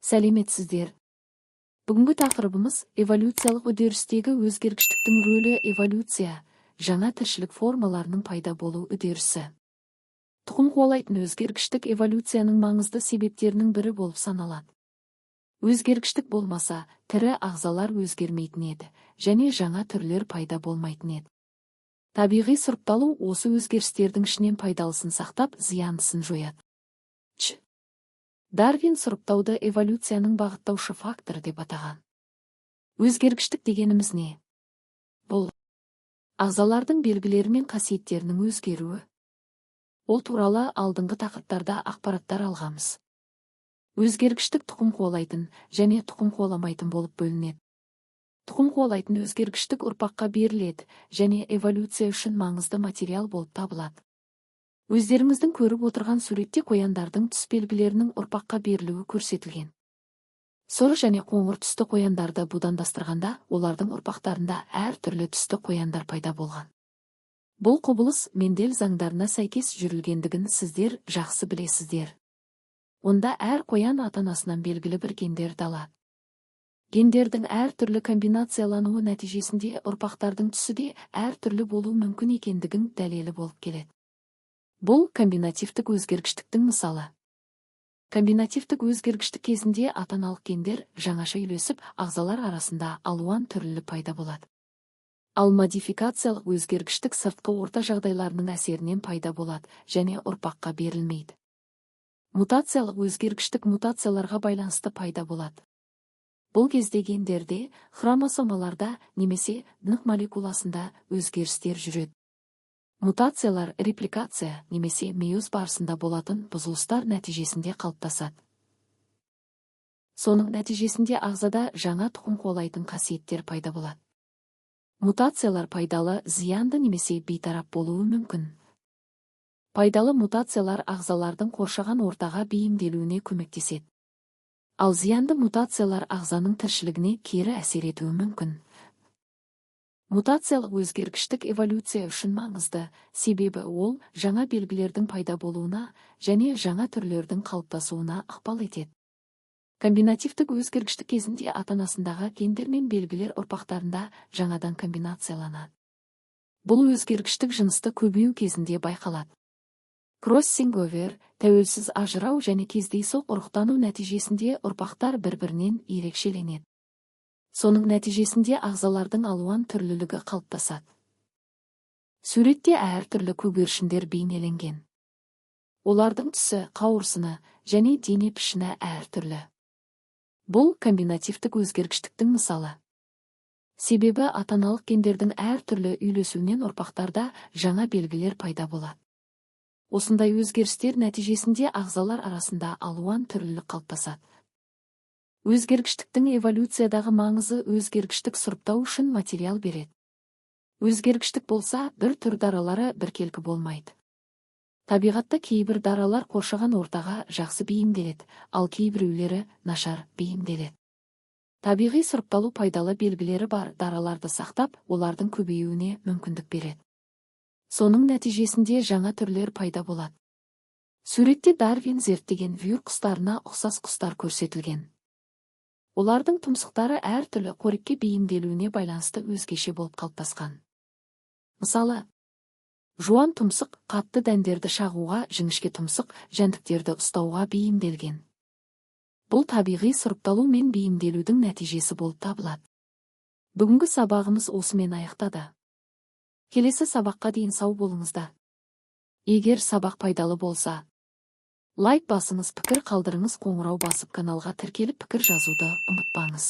Сәлеметсіздер! Бүгінгі тақырыбымыз: эволюциялық үдерістегі өзгергіштіктің рөлі. Эволюция – жаңа тіршілік формаларының пайда болу үдерісі. Тұқым қуалайтын өзгергіштік эволюцияның маңызды себептерінің бірі болып саналады. Өзгергіштік болмаса, тірі ағзалар өзгермейтін еді және жаңа түрлер пайда болмайтын еді. Табиғи сұрыпталу осы өзгерістердің ішінен пайдалысын сақтап, зияндысын жояды. Ч. Дарвин сұрыптауды эволюцияның бағыттаушы факторы деп атаған. Өзгергіштік дегеніміз не? Бұл – ағзалардың белгілері мен қасиеттерінің өзгеруі. Ол туралы алдыңғы тақырыптарда ақпараттар алғанбыз. Өзгергіштік тұқым қуалайтын және тұқым қуаламайтын болып бөлінеді. Тұқым қуалайтын өзгергіштік ұрпаққа беріледі және эволюция үшін маңызды материал болып табылады. Өздеріңіздің көріп отырған суретте қояндардың түс белгілерінің ұрпаққа берілуі көрсетілген. Сұр және қоңыр түсті қояндарды будандастырғанда, олардың ұрпақтарында әр түрлі түсті қояндар пайда болған. Бұл құбылыс Мендель заңдарына сәйкес жүрілгендігін сіздер жақсы білесіздер. Онда әр қоян ата-анасынан белгілі бір гендерді алады. Гендердің әр түрлі комбинациялануы нәтижесінде ұрпақтардың түсі де әр түрлі болуы мүмкін екендігін дәлелі болып келеді. Бұл – комбинативтік өзгергіштіктің мысалы. Комбинативтік өзгергіштік кезінде ата-аналық гендер жаңаша үйлесіп, ағзалар арасында алуан түрлілік пайда болады. Ал модификациялық өзгергіштік сыртқы орта жағдайларының әсерінен пайда болады және ұрпаққа берілмейді. Мутациялық өзгергіштік мутацияларға байланысты пайда болады. Бұл кезде гендерде, хромосомаларда немесе ДНК молекуласында өзгерістер жүреді. Мутациялар репликация немесе мейоз барысында болатын бұзылыстар нәтижесінде қалыптасады. Соның нәтижесінде ағзада жаңа тұқым қуалайтын қасиеттер пайда болады. Мутациялар пайдалы, зиянды немесе бейтарап болуы мүмкін. Пайдалы мутациялар ағзалардың қоршаған ортаға бейімделуіне көмектеседі. Ал зиянды мутациялар ағзаның тіршілігіне кері әсер етуі мүмкін. Мутациялық өзгергіштік эволюция үшін маңызды, себебі ол жаңа белгілердің пайда болуына және жаңа түрлердің қалыптасуына ықпал етеді. Комбинативтік өзгергіштік кезінде ата-анасындағы гендер мен белгілер ұрпақтарында жаңадан комбинацияланады. Бұл өзгергіштік жынысты көбею кезінде байқалады. Кроссинговер, тәуелсіз ажырау және кездейсоқ ұрықтану нәтижесінде ұрпақтар бір-бірінен ерекшеленеді. Соның нәтижесінде ағзалардың алуан түрлілігі қалыптасады. Суретте әртүрлі көгершіндер бейнеленген. Олардың түсі, қауырсыны және дене пішіні әртүрлі. Бұл – комбинативтік өзгергіштіктің мысалы. Себебі ата-аналық гендердің әртүрлі үйлесуінен ұрпақтарда жаңа белгілер пайда болады. Осындай өзгерістер нәтижесінде ағзалар арасында алуан түрлілік қалыптасады. Өзгергіштіктің эволюциядағы маңызы: өзгергіштік сұрыптау үшін материал береді. Өзгергіштік болса, бір түр даралары біркелкі болмайды. Табиғатта кейбір даралар қоршаған ортаға жақсы бейімделеді, ал кейбіреулері нашар бейімделеді. Табиғи сұрыпталу пайдалы белгілері бар дараларды сақтап, олардың көбеюіне мүмкіндік береді. Соның нәтижесінде жаңа түрлер пайда болады. Суретте Дарвин зерттеген вьюр құстарына ұқсас құстар көрсетілген. Олардың тұмсықтары әртүрлі қорекке бейімделуіне байланысты өзгеше болып қалыптасқан. Мысалы, жуан тұмсық қатты дәндерді шағуға, жіңішке тұмсық жәндіктерді ұстауға бейімделген. Бұл табиғи сұрыпталу мен бейімделудің нәтижесі болып табылады. Бүгінгі сабағымыз осымен аяқтады. Келесі сабаққа дейін сау болыңыздар. Егер сабақ пайдалы болса, лайк басыңыз, пікір қалдырыңыз, қоңырау басып, каналға тіркеліп, пікір жазуды ұмытпаңыз.